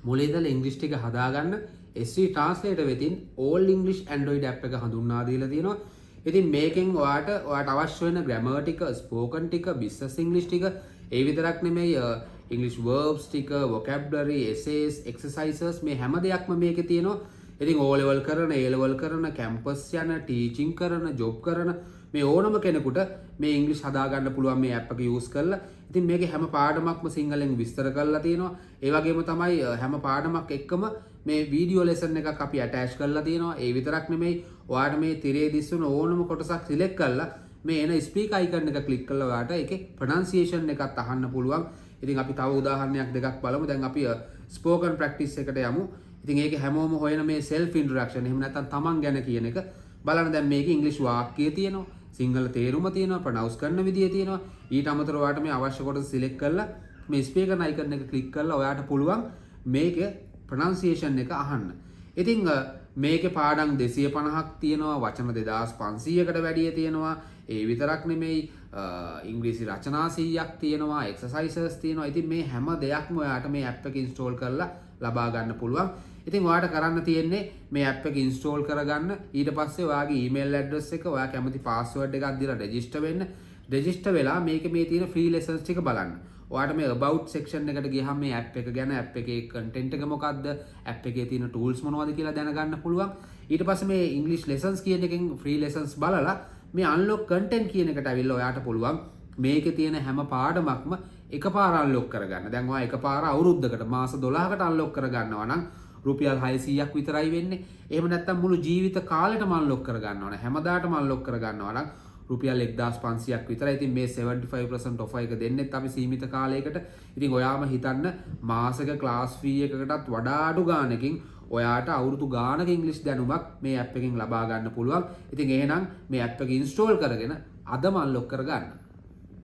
මුලින් ඉඳලා ඉංග්‍රීසි ටික හදාගන්න SV Translator වෙතින් All English Android app එක හඳුන්වා දීලා තියෙනවා. ඉතින් මේකෙන් ඔයාට ඔයාට අවශ්‍ය වෙන ග්‍රැමර් ටික, ස්පෝකන් ටික, බිස්නස් ඉංග්‍රීසි ටික, ඒ විතරක් නෙමෙයි ඉංග්‍රීසි වර්බ්ස් ටික, වොකැබුලරි, එසේස්, එක්සර්සයිසස් මේ හැම දෙයක්ම මේකේ තියෙනවා. ඉතින් O level කරන, A level කරන, කැම්පස් යන, ටීචින් කරන, ජොබ් කරන මේ ඕනම කෙනෙකුට මේ ඉංග්‍රීසි හදාගන්න පුළුවන් මේ ඇප් එක යූස් කරලා. ඉතින් මේකේ හැම පාඩමක්ම සිංහලෙන් විස්තර කරලා තියෙනවා. ඒ වගේම තමයි හැම පාඩමක් එක්කම මේ වීඩියෝ ලෙසන් එකක් අපි ඇටැච් කරලා තියෙනවා. ඒ විතරක් නෙමෙයි, ඔයාට මේ තිරේ දිස්වන ඕනම කොටසක් සිලෙක්ට් කරලා මේ එන ස්පීකර් අයිකන් එක ක්ලික් කරලා ඔයාට ඒකේ ප්‍රොනන්සියේෂන් එකත් අහන්න පුළුවන්. ඉතින් අපි තව උදාහරණයක් දෙකක් බලමු. දැන් අපි ස්පෝකන් ප්‍රැක්ටිස් එකට යමු. ඉතින් ඒකේ හැමෝම හොයන මේ සෙල්ෆ් ඉන්ට්‍රොඩක්ෂන්, එහෙම නැත්නම් තමන් ගැන කියන එක බලන්න. දැන් මේකේ ඉංග්‍රීසි වාක්‍යය තියෙනවා. සිංහල තේරුම තියෙනවා, ප්‍රොනවුන්ස් කරන විදිය තියෙනවා. ඊට අමතරව ඔයාට මේ අවශ්‍ය කොටස සිලෙක්ට් කරලා මේ ස්පීකර් අයිකන් එක ක්ලික් කරලා ඔයාට පුළුවන් මේකේ ප්‍රොනන්සියේෂන් එක අහන්න. ඉතින් මේකේ පාඩම් 250ක් තියෙනවා, වචන 2500කට වැඩිය තියෙනවා. ඒ විතරක් නෙමෙයි, ඉංග්‍රීසි රචනා 100ක් තියෙනවා, එක්සර්සයිසස් තියෙනවා. ඉතින් මේ හැම දෙයක්ම ඔයාට මේ ඇප් එක ඉන්ස්ටෝල් කරලා ලබා ගන්න පුළුවන්. ඉතින් ඔයාට කරන්න තියෙන්නේ මේ ඇප් එක ඉන්ස්ටෝල් කරගන්න. ඊට පස්සේ ඔයාගේ ඊමේල් ඇඩ්‍රස් එක, ඔයා කැමති පාස්වර්ඩ් එකක් දීලා රෙජිස්ටර් වෙන්න. රෙජිස්ටර් වෙලා මේකේ මේ තියෙන ෆ්‍රී ලෙසන්ස් ටික බලන්න. ඔයාට මේ about section එකට ගියහම මේ ඇප් එක ගැන, ඇප් එකේ කන්ටෙන්ට් එක මොකද්ද, ඇප් එකේ තියෙන ටූල්ස් මොනවද කියලා දැනගන්න පුළුවන්. ඊට පස්සේ මේ English lessons කියන එකෙන් ෆ්‍රී ලෙසන්ස් බලලා මේ unlock content කියන එකට ඇවිල්ලා ඔයාට පුළුවන් මේකේ තියෙන හැම පාඩමක්ම එකපාර අන්ලොක් කරගන්න. දැන් ඔයා එකපාර අවුරුද්දකට මාස 12කට අන්ලොක් කරගන්නවා නම් රුපියල් 600ක් විතරයි වෙන්නේ. එහෙම නැත්නම් මුළු ජීවිත කාලෙටම අන්ලොක් කරගන්නවා නම්, හැමදාටම අන්ලොක් කරගන්නවා නම් රුපියල් 1500ක් විතරයි. ඉතින් මේ 75% ඔෆර් එක දෙන්නෙත් අපි සීමිත කාලයකට. ඉතින් ඔයාම හිතන්න, මාසික ක්ලාස් ෆී එකකටත් වඩා අඩු ගානකින් ඔයාට අවුරුදු ගානක ඉංග්‍රීසි දැනුමක් මේ ඇප් එකෙන් ලබා ගන්න පුළුවන්. ඉතින් එහෙනම් මේ ඇප් එක ඉන්ස්ටෝල් කරගෙන අදම අන්ලොක් කරගන්න.